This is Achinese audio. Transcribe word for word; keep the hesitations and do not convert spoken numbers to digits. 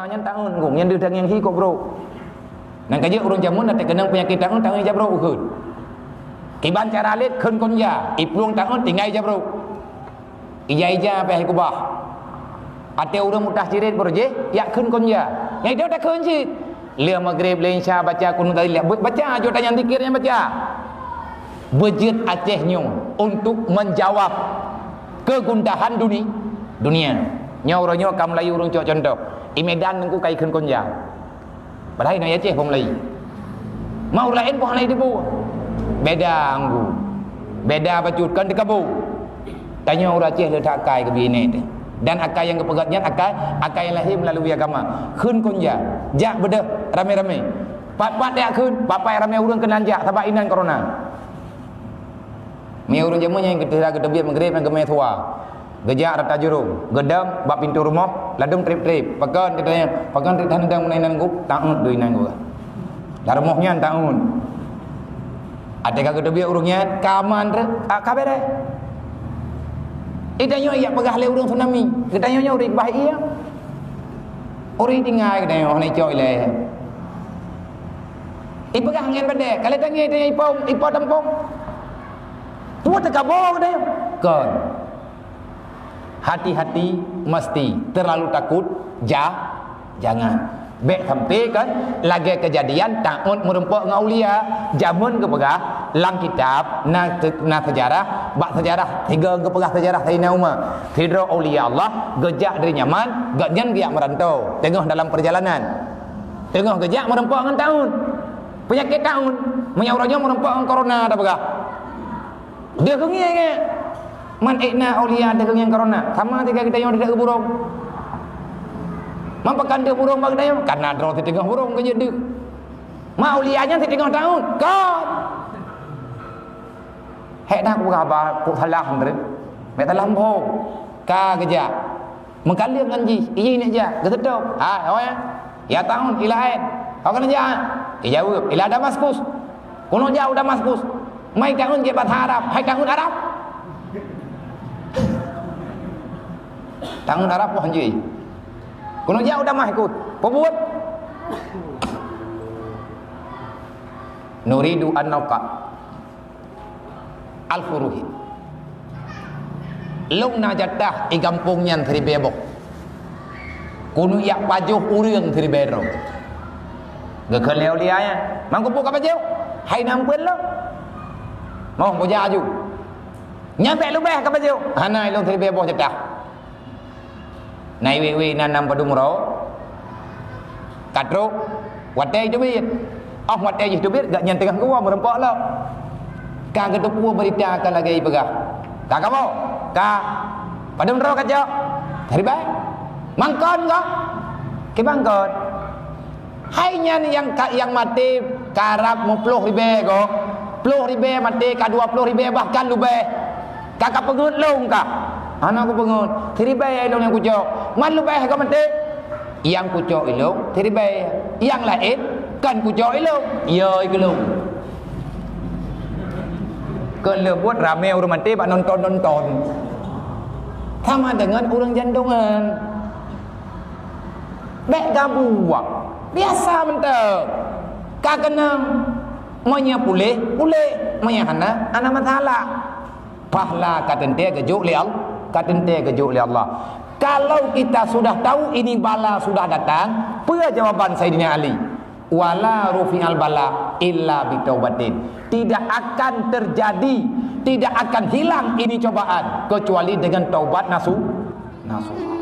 Nyan taun, Gung, nyan deuh daging hi kok brok. Nyan ka jeuet ureueng jameun até keunong peunyakét taun, taun ija brok ukheun. Kiban cara lét kheun kon ja, iplueng taun tinggai ija brok. Ija-ija pih kubah. Até ureueng mutah ciret baru jih, yak kheun kon ja. Nyang itu takheun cit. Lheuh maghrib, lheuh isya baca kunut tadi, baca ajo tanyang zikir nyang baca. Beujeuet Aceh nyoe untuk menjawab kegundahan duni-, dunia. Nyoe uroe nyoe ka mulai ureueng cok contoh. I Medan nengku kai kheun kon ja. Padahai na Aceh pun mulai. Mau laén pun hana dibu. Beda anggu. Beda bacut kan dikabo. Tanyoe ureueng Aceh le that akai keu binéh teuh. Dan akai nyang geupeugah nyan akai, akai nyang lahé meulalu agama. Kheun kon ja. Jak beudeuh ramé-ramé. Pat-pat jak kheun, pat-pat ramé ureueng keunan jak sabab inan corona. Meunyoe ureueng jameun nyang geuteubiet maghrib nyang geumé suwa, geujak rata jurông, geudong bak pintoe rumoh, ladôm trép-trép. Pakon teuh tanyong, pakon teuh tanyong meunan inan geuh, taun dua inan geuh. Lam rumoh nyan taun. Até ka geuteubiet ureueng nyan, ka aman treuk, ka, ka beres. Geutanyoe ijak peugah lé ureueng tsunami. Geutanyoe nyoe ureueng bah ié. Ureueng tinggai geutanyoe hana icok ilée. Ipeugah ngon padé, ka lheueh tangieng, tangieng ipo, ipo tampông. Peue teuka boh geutanyoe? Kon. Hati-hati, mesti, terlalu takut, ja-, jangan. Bék sampai kan lagée keujadian taun meureumpok ngon aulia. Jameun geupeugah lam kitab na, na seujarah, bak seujarah tiga geupeugah seujarah Saidina Umar. Sidroe aulia Allah geujak dari Yaman, gobnyan geujak meurantau, teungoh dalam perjalanan. Teungoh geujak meureumpok ngon taun. Peunyakét taun, meunyoe uroe nyoe meureumpok ngon corona tapeugah. Deuh keungieng, eh. Man ék na aulia deuh keungieng corona, sama siga geutanyoe deuh burông. Man pakon deuh burông bak geutanyoe, karena droe siteungoh burông keujeuet deuh. Ma aulia nyan siteungoh taun, kon. Hék na kupeugah haba, kok salah, meureun. Meusalah boh. Ka geujak. Meukaleueng ngon jih, ijih neuk jak, geuseutôt. Hai, ho nyan? Ya taun, i laén. Ho keuneuk jak? Ijaweueb, ila Damaskus. Keuneuk jak u Damaskus. Mai taun jeuet basa Arab, hai taun Arab. Taun Arab poh jih. Keuneuk jak u Damaskus. Peubuet. Nuridu an nauqa. Alfu ruhin. Lôn na jatah i gampông nyan siribée boh. Keuneuk jak pajoh ureueng siribée droe. Geukheun lé aulia nyan, "Man keupeue ka pajoh? Hai na ampeuen lôn." "Moh, bujak aju." "Nyan bék leubeh ka pajoh." "Hana, ilôn siribée boh jatah." Na iwé-wé inan nam padum uroe. Ka trok, watée jiteubiet. Óh watée jiteubiet, gobnyan teungoh geuwoe meureumpok lom. Ka geuteupeue beurita ka lagée ipeugah. Ka kamoe, ka padum droe ka cok? Siribée. Mangkon gob? Kiban kon. Hai nyan nyang ka, nyang maté karab meuploh ribée gob, ploh ribée maté ka dua ploh ribée bahkan leubeh. Ka kapeungeut lôn kah? Hana kupeungeut. Siribée ilôn nyang kucok. Man leubeh gob maté? Nyang kucok ilôn siribée. Nyang laén kon kucok ilôn. Yo, i keu lôn. Keu leubuet ramé ureueng maté bak nonton-nonton. Sama deungon ureueng jandongan. Bék gabuak. Biasa mantong. Ka keunong, meunyoe puléh, puléh. Meunyoe hana, hana masalah. Pahala ka teuntée geujok lé Al-, ka teuntée geujok lé Allah. Kalau kita sudah tahu ini bala sudah datang, peue jawaban Saidina Ali? "Wala rufi'al bala illa bitaubatin." Tidak akan terjadi, tidak akan hilang ini cobaan kecuali dengan taubat nasu-, nasuh.